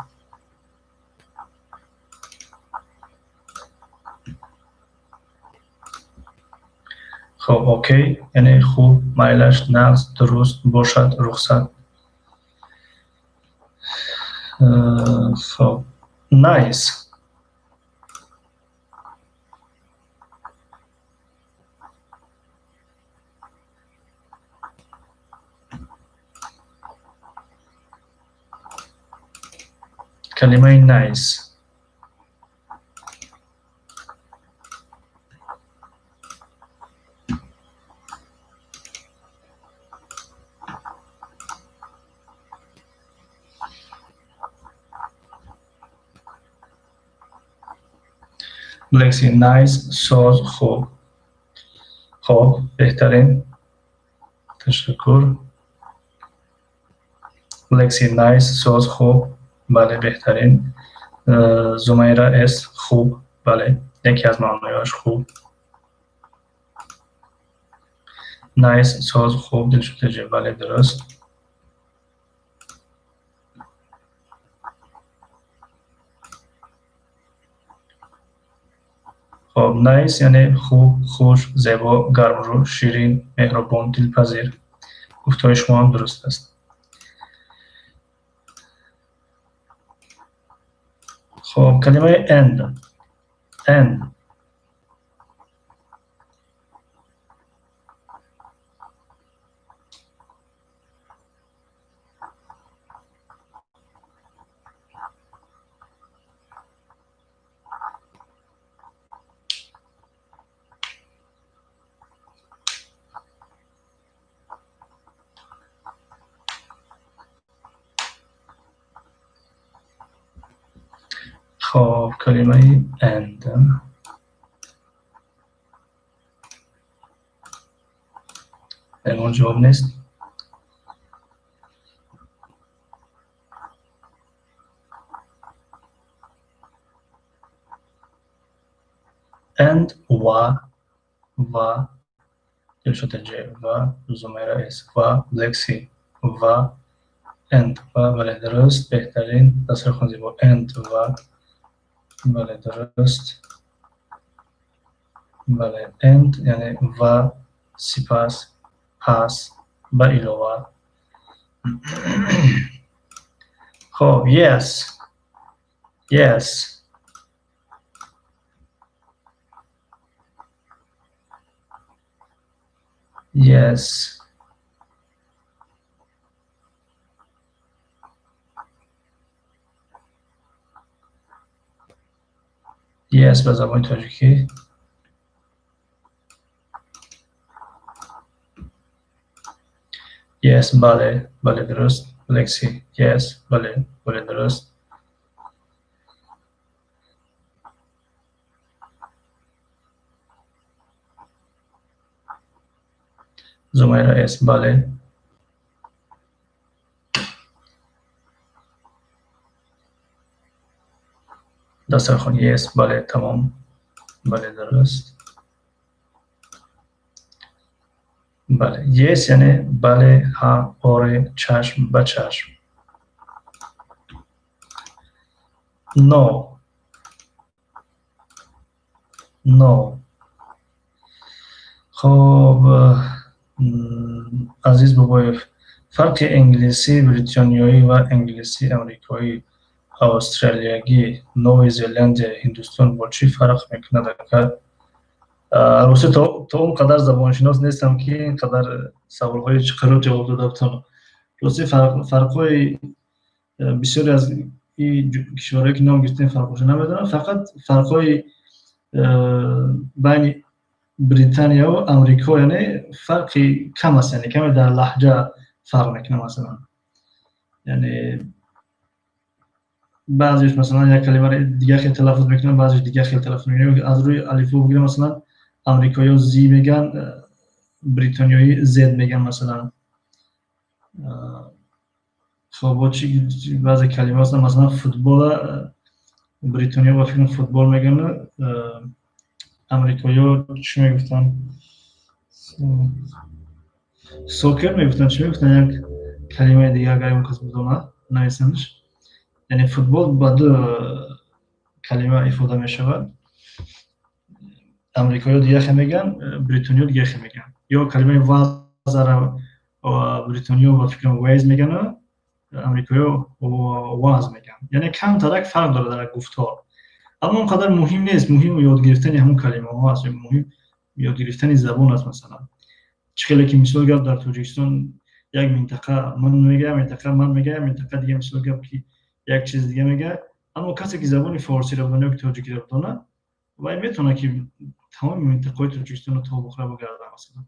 Хоб, okay яъне хуб, майлаш, нағз, дуруст, бошад, рухсат. Хоб, nice. Калимаи nice. Лекси, nice, соз, хуб. Хоб, беҳтарин, ташаккур. Лекси, nice, соз, хуб, бале, беҳтарин. Зумайра с, хуб, бале, яке аз маънояш хуб. Nice, соз, хуб. Дилшодҷи, бале, дуруст. Хоб, nice яъне хуб, хуш, зебо, гармрӯ, ширин, меҳрубон, дилпазир. Гуфтаҳои шумо ҳам дуруст аст. Хоб, калимаи and, and. Хоб, калимаи and. Ягон ҷавоб нест. And, ва, ва. Дилшод ҷ, ва. Зумайра с, ва. Лекси, ва. And, ва, бале, дуруст, беҳтарин. Дастархон зебо, and, ва, бале, дуруст, бале. And яъне ва, сипас, пас, ба илова. Хоб, yes, yes. Yes. Yes ба забони тоҷикӣ. Yes, бале, бале, дуруст. Lexi, yes, бале, бале, дуруст. Зумайра S, бале. Дастархон, yes, бале, тамом. Бале, дуруст. Бале, yes яъне бале, ҳа, оре, чашм, ба чашм. No. No. Хоб, Азиз Бобоев, фарқи англисии бритониёӣ ва англисии амрикоӣ, австралиягӣ, Нови Зеландия, Ҳиндустон бо чӣ фарқ мекунад, ака? Рости, то он қадар забоншинос нестам, ки ин қадар саволҳои чиқаро ҷавоб дода бутонам. Рости, фарқҳои бисёре аз кишварҳое, ки ном гирифтем, фарқҳошо намедонам. Фақат фарқҳои байни Британияву Амрико, яъне фарқи кам аст, яъне каме дар лаҳҷа фарқ мекунад, масалан. Яъне баъзеш, масалан, як калимаро дигар хел талаффуз мекунанд, баъзеш дигар хел талаффуз мекунанд. Аз рӯи алифбо бигирем, масалан, амрикоиҳо Z мегӯянд, бритониёӣ Z мегӯянд, масалан. Хоб, бо чи баъзе калима ҳастанд, масалан, футбола бритониё ба фикрам футбол мегӯянд, амрикоиҳо чӣ мегуфтанд? Soccer мегуфтанд, чӣ мегуфтанд? Як калимаи дигар, агар он кас бидонад, нависандаш. Яъне футбол ба ду калима ифода мешавад. Амрикоиҳо дигар хел мегӯянд, бритониё дигар хел мегӯянд. Ё калимаи вазара бритониё ба фикрам vase мегӯянд, амрикоиҳо vase мегӯянд. Яъне камтарак фарқ дорад дар гуфтор, аммо он қадар муҳим нест. Муҳим ёд гирифтани ҳамон калимаҳо аст, муҳим ёд гирифтани забон аст. Масалан, чӣ хеле ки, мисол гап, дар Тоҷикистон як минтақа ман мега, як минтақа ман мега, як минтақа дига, мисол гап, ки як чиз дига мега. Аммо касе ки забони форсиро бидонад ё ки тоҷикиро бидонад, вай метавонад, ки тамоми минтақаҳои Тоҷикистонро то бухора бигардад, масалан.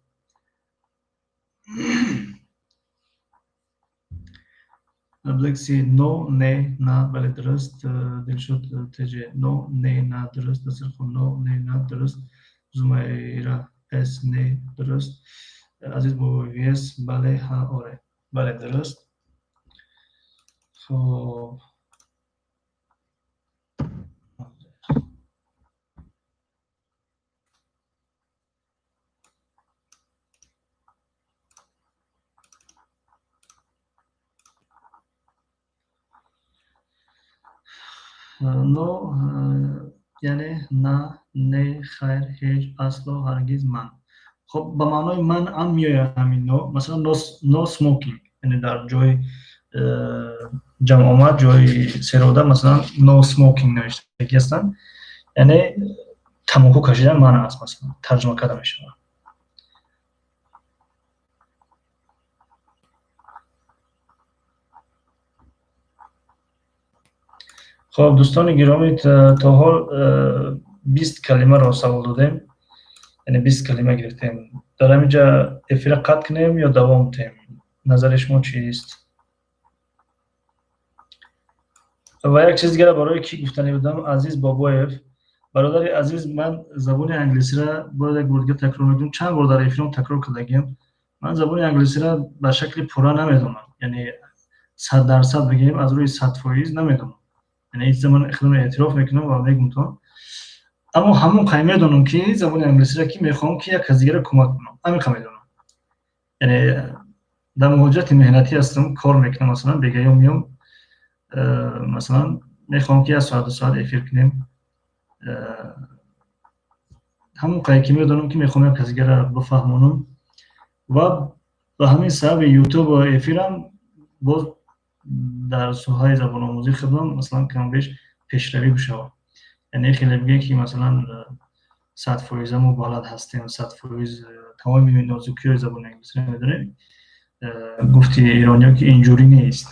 Блексӣ, no, не, на, бале, дуруст. Дилшод Тж, no, не, на, дуруст. Дастархон, no, не, на, дуруст. Зумайра С, не, дуруст. Азиз Бобоев, yes, бале, ҳа, оре, бале, дуруст. Хоб. No яъне на, не, хайр, ҳеҷ, асло, ҳаргиз, ман. Хоб, ба маънои ман ам меояд ҳамин no. Масалан, no smoking, яъне дар ҷои ҷамъомад, ҷои серода, масалан, no smoking навиштагӣ ҳастанд, яъне тамоку кашидан манъ аст, масалан, тарҷума карда мешавад. Хоб, дӯстони гиромӣ, то ҳол 20 калимаро савол додем, яъне 20 калима гирифтем. Дар ҳамин ҷа эфира қатъ кунем ё давом диҳем? Назари шумо чист? Ва як чиз дигара барои кӣ гуфтанӣ будам. Азиз Бобоев, бародари азиз, ман забони англисиро бояд як бор дига такрор мекунам, чанд бор дар эфирам такрор кардагиам. Ман забони англисиро ба шакли пурра намедонам, яъне 100% бигӯем, аз рӯи 100% намедонам. Яъне ин чиза ман худам эътироф мекунам ва мегумтон. Аммо ҳамон қай медонам, ки забони англисиро, ки мехоҳам, ки як кас дигаро кӯмак кунам, ҳамин қа медонам. Яъне дар муҳоҷирати меҳнатӣ ҳастам, кор мекунам, масалан, бегаём меом, масалан, мехоҳам, ки як соат, 2 соат эфир кунем. Ҳамон қай ки медонам, ки мехоҳам як кас дигаро бифаҳмонам ва ба ҳамин сабаби ютуб ва эфирам боз дар соҳаи забономӯзӣ худам, масалан, камбеш пешравӣ бишавад. Яъне хеле бигӯем, ки масалан, 100% мо балад ҳастем, 100% Тамоми нозукиҳои забони англисиро медонем. Гуфти ирониё, ки инҷурӣ нест.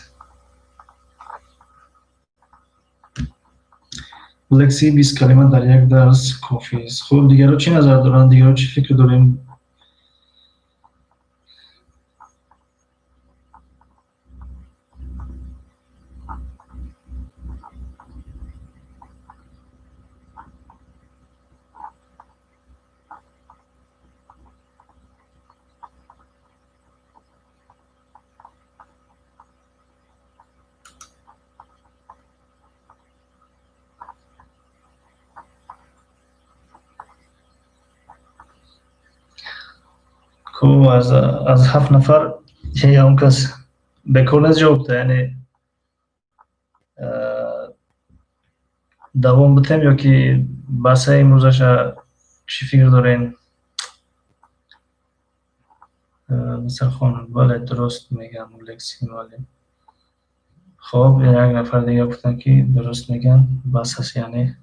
Лекси 20 калима дар як дарс кофист. Хуб, дигарро чӣ назар доранд? Дигарро чӣ фикр дорем? Хуб, аз 7 нафар он кас бекор нест ҷавоб да, яъне давом битем ё ки басаи имрӯзаша, чӣ фикр дорем? Дастархон, бале, дуруст мегӯянд, лекси муаллим. Хуб, як нафар дигар гуфтанд, ки дуруст мегӯянд, бас аст, яъне.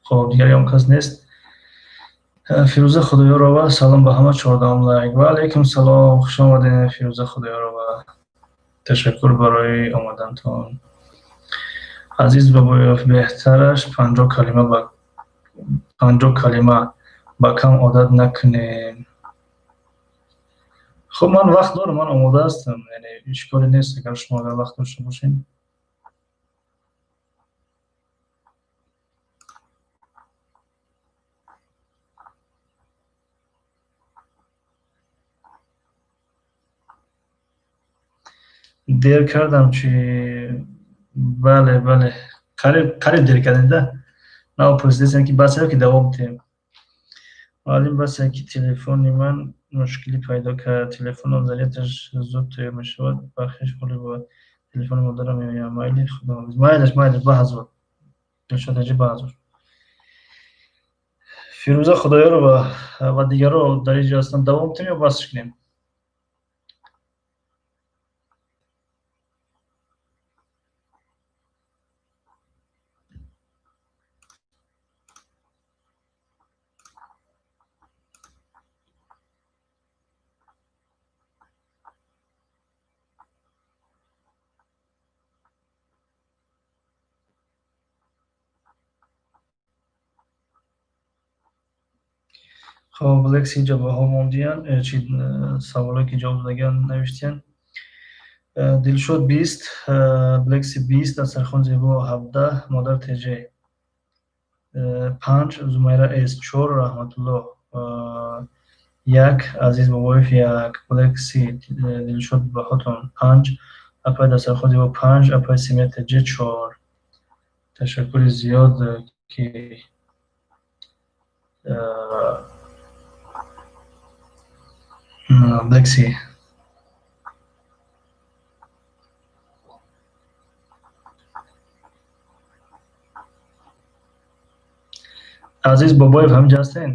Хуб, дигар ягон кас нест. Фирӯза Худоёрова, салом ба ҳама, 14-ум лайк. Ва алайкум салом, хуш омадед, Фирӯза Худоёрова. Ташаккур барои омадантон. Азиз Бобоев, беҳтараш 50 калима, ба 50 калима ба кам одат накунем. Хуб, ман вақт дорам, ман омода ҳастам, яъне ишколе нест, агар шумо агар вақт дошта бошед. Дер кардам чи? Бале, бале, қариб, қариб дер кардем да. На, пурсидесем, ки бас ё ки давом диҳем. Муаллим, басе ки телефони ман мушкилӣ пайдо кард, телефонам зарядаш зуд тайёр мешавад, бахшиш холӣ бовад, телефони модарам меоям, майли, худоҳофиз. Майлаш, майлаш, ба ҳазор. Дилшод ҳаҷи, ба ҳазор. Фирӯза Худоёрова ва дигарро дар инҷо ҳастанд. Давом диҳем ё басш кунем? Хоб, лекси ҷавобҳо мондиянд, чи саволое ки ҷавоб додагианд навиштиянд. Дилшод 20, Блекси 20, Дастархон Зебо 17, Модар ТЖ 5, Зумайра С 4, Раҳматулло 1, Азиз Бобоев 1, Блекси Дилшод баҳотон 5, апай Дастархон Зебо 5, апай Семия ТЖ 4. Ташаккури зиёд, ки Блекси. Азиз Бобоев ҳаминҷа ҳастен?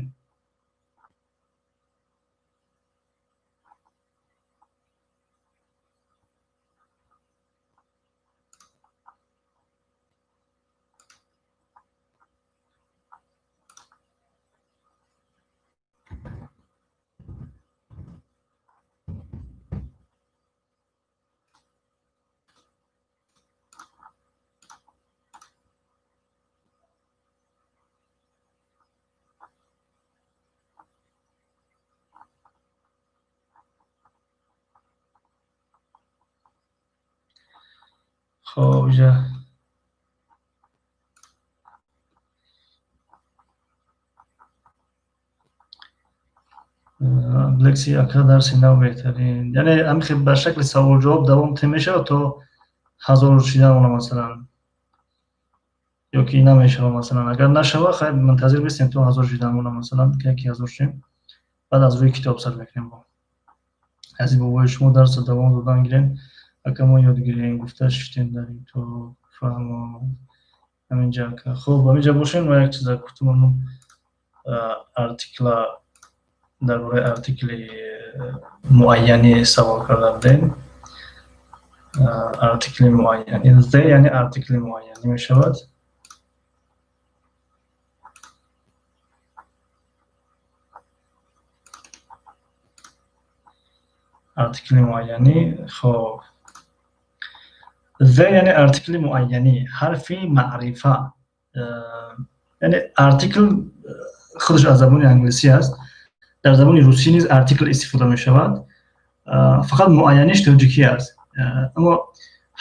Хоб, иҷа лекси ака, дарси нав беҳтарин. Яъне ҳамин хел ба шакли савол-ҷавоб давом тем мешавад то 1000 шидан она, масалан, ё ки намешавад? Масалан, агар нашава, хайр, мунтазир бистем то 1000 шидан она, масалан, яки 1000 шем, баъд аз рӯи китоб сар мекунем. Бо аз ин бобои шумо дарсро давом додан гирем, ака, мо ёд гирем гуфта шиштем дар ютуб. Фаҳмо, ҳаминҷа, ака. Хуб, ҳаминҷа бошем, ма як чиза гуфтам, артикла. Дар бораи артикли муайянӣ савол карда будем. Артикли муайянӣ, the яъне артикли муайянӣ мешавад. Артикли муайянӣ. Хоб, the яъне артикли муайянӣ, ҳарфи маърифа. Яъне артикл худаш аз забони англисӣ аст. Дар забони русӣ низ артикл истифода мешавад, фақат муайяниш тоҷикӣ аст. Аммо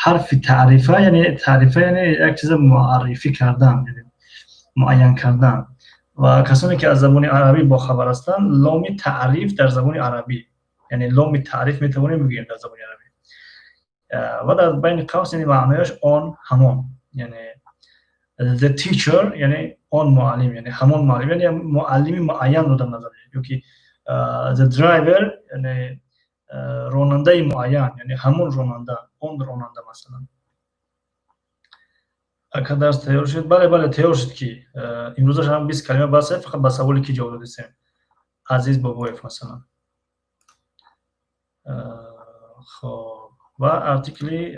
ҳарфи таърифа, яъне таърифа яъне як чиза муаррифӣ кардан, яъне муайян кардан. Ва касоне ки аз забони арабӣ бохабар ҳастанд, ломи таъриф дар забони арабӣ, яъне ломи таъриф метавонем бигӯем дар забони арабӣ. Ва дар байни қавс, яъне маънояш он, ҳамон, яъне the teacher яъне он муаллим, яъне ҳамон муаллим, яъне муаллими муайянро дар назар доред. Ё ки the driver яъне ронандаи муайян, яъне ҳамон ронанда, он ронанда масалан. Ака, дарс тайёр шуд? Бале, бале, тайёр шуд, ки имрӯзаш ҳам 20 калима бас, фақат ба саволе ки ҷавоб додистем, Азиз Бобоев масалан. Хоб, ва артикли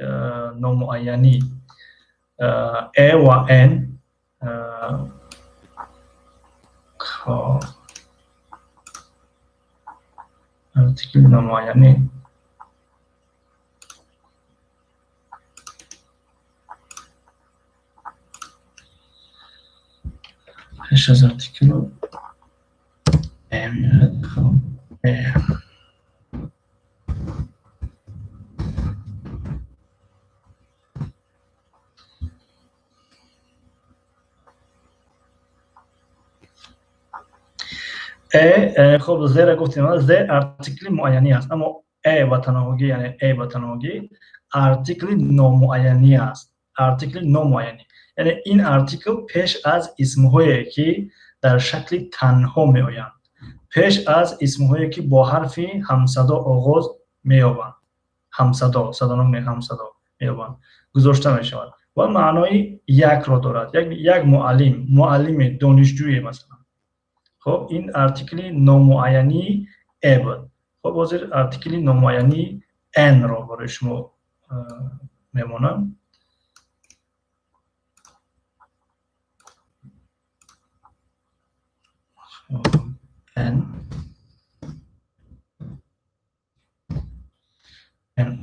номуайянӣ a ва an. Хоб, артикли номуайянӣ. Пеш аз артикл a меояд. Хоб, a. A. Хоб, the ра гуфтем, the артикли муайянӣ аст, аммо a ба танҳогӣ, яъне a ба танҳогӣ артикли номуайянӣ аст. Артикли номуайянӣ яъне ин артикл пеш аз исмҳое ки дар шакли танҳо меоянд, пеш аз исмҳое ки бо ҳарфи ҳамсадо оғоз меёбанд, ҳамсадо, садонок, ҳамсадо меёбанд, гузошта мешавад ва маънои якро дорад: як муаллим, муаллиме, донишҷӯе масалан. Хоб, ин артикли номуайянии a буд. Хоб, ҳозир артикли номуайянии an-ро барои шумо мемонам. An.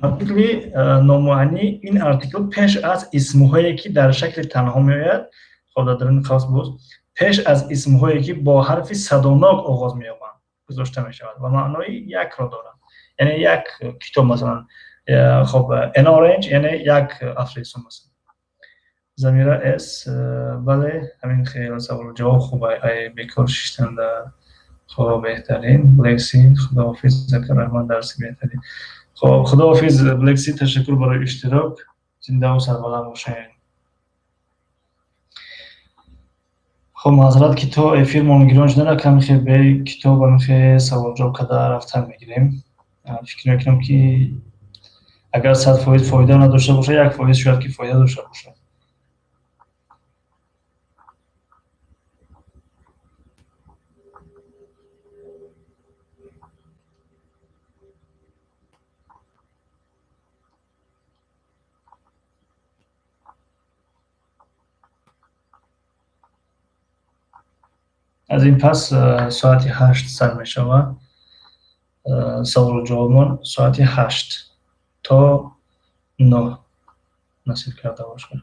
Артикли номуайянӣ, ин артикл пеш аз исмҳое ки дар шакли танҳо меояд, хоб, дар даруни қавс боз, пеш аз исмҳое ки бо ҳарфи садонок оғоз меёбанд гузошта мешавад ва маънои якро дорад, яъне як китоб масалан. Хоб, an orange яъне як афлесун масалан. Замира с, бале, ҳамин хеле саволу ҷавоб хуб, ай бекор шиштанда. Хоб, беҳтарин. Блекси, худоҳофиз, ака, раҳмат, дарси беҳтарин. Хоб, худоҳофиз, Блекси, ташаккур барои иштирок, зиндаву сарбаланд бошед. Хоб, маъзарат ки то эфирмон гирон шудана, каме хел бе китоб ҳамихе саволҷавоб карда рафтан мегирем. Фикр мекунам, ки агар 100% фоида надошта бошад, 1% шояд ки фоида дошта бошад. Аз ин пас соати 8 сар мешавад саволу ҷавобмон, соати 8 то 9, насиб карда бошад.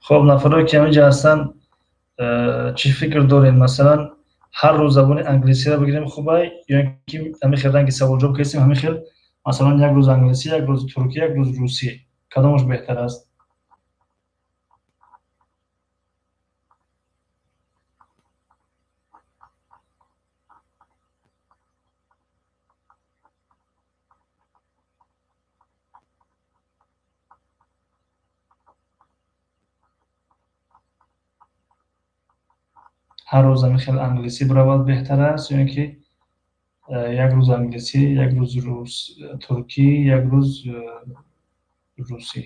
Хоб, нафарое ки ҳаминҷа ҳастанд, чӣ фикр доред? Масалан, ҳар рӯз забони англисиро бигирем хубай, ё ин ки ҳамин хел ранги саволҷавоб кардем, ҳамин хел, масалан, як рӯз англисӣ, як рӯз туркӣ, як рӯз русӣ, кадомаш беҳтар аст? Ҳар рӯз ҳамин хел англисӣ биравад беҳтар аст ё ин ки як рӯз англисӣ, як рӯз туркӣ, як рӯз русӣ?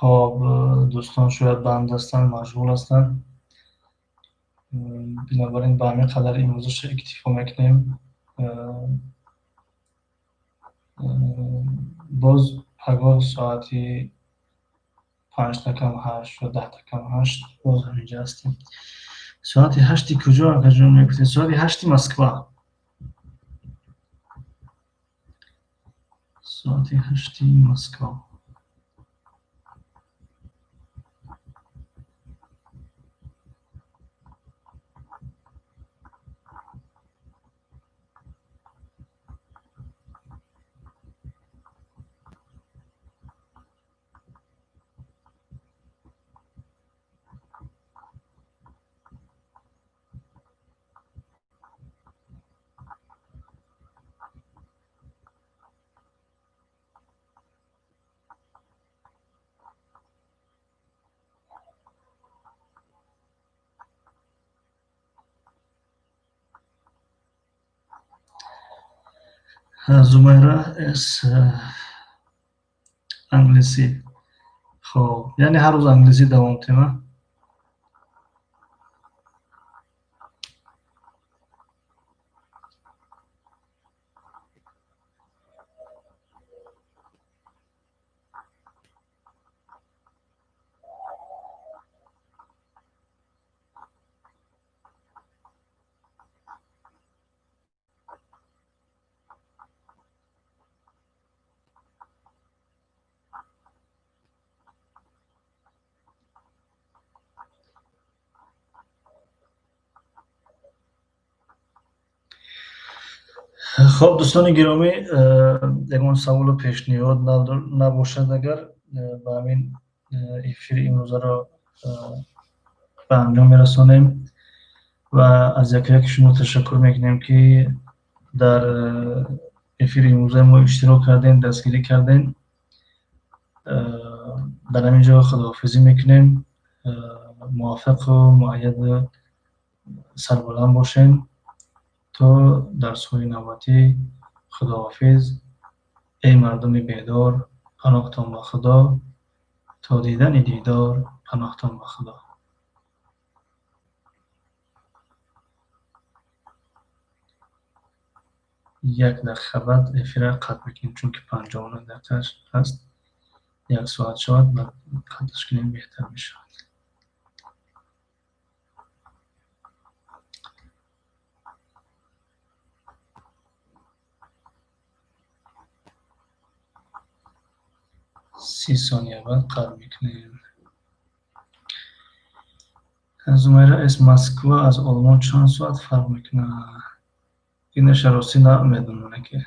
Хоб, дӯстон шояд банд ҳастанд, машғул ҳастанд. Бинобар ин ба ҳамин қадар имрӯзаша иктифо мекунем. Боз пагоҳ соати 7:55 ё 7:50 боз ҳаминҷа ҳастем. Соати 8 куҷо, акаҷон, мегуфтед? Соати 8 Москва. Соати 8 Москва. Зумайра С англисӣ. Хоб, яъне ҳар рӯз англисӣ давом тема. Хоб, дӯстони гиромӣ, ягон саволу пешниҳод набошад, агар ба ҳамин эфири имрӯзаро ба анҷом мерасонем ва аз яке яки шумо ташаккур мекунем, ки дар эфири имрӯзаи мо иштирок кардем, дастгирӣ кардем. Дар ҳамин ҷо худоҳофизӣ мекунем. Муваффақу муайяду сарбаланд бошем то дарсҳои навбатӣ. Худоҳофиз. Эй мардуми бедор, паноҳтон ба Худо, то дидани дидор, паноҳтон ба Худо. Як дақиқа баъд эфира қатъ мекунем, чунки 59 дақиқа ҳаст. Як соат шавад, баъд қатъш кунем, беҳтар мешавад. 30 сония баъд қатъ мекунем. Зумайра С Москва аз Олмон чанд соат фарқ мекунад? Инаша ростӣ намедонам, ки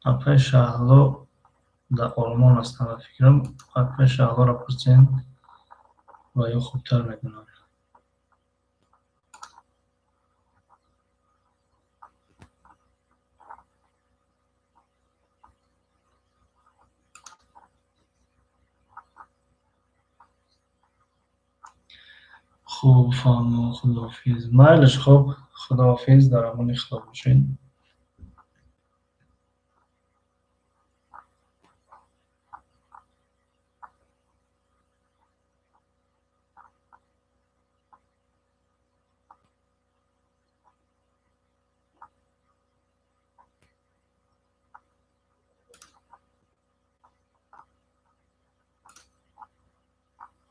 апаи Шаҳло дар Олмон ҳастанд, ба фикрам, апаи Шаҳлоро пурсем ва ё хубтар медонанд. Хуб, фаҳмо, худоҳофиз. Майлиш, хуб, худоҳофиз, дар амони Худо бошед.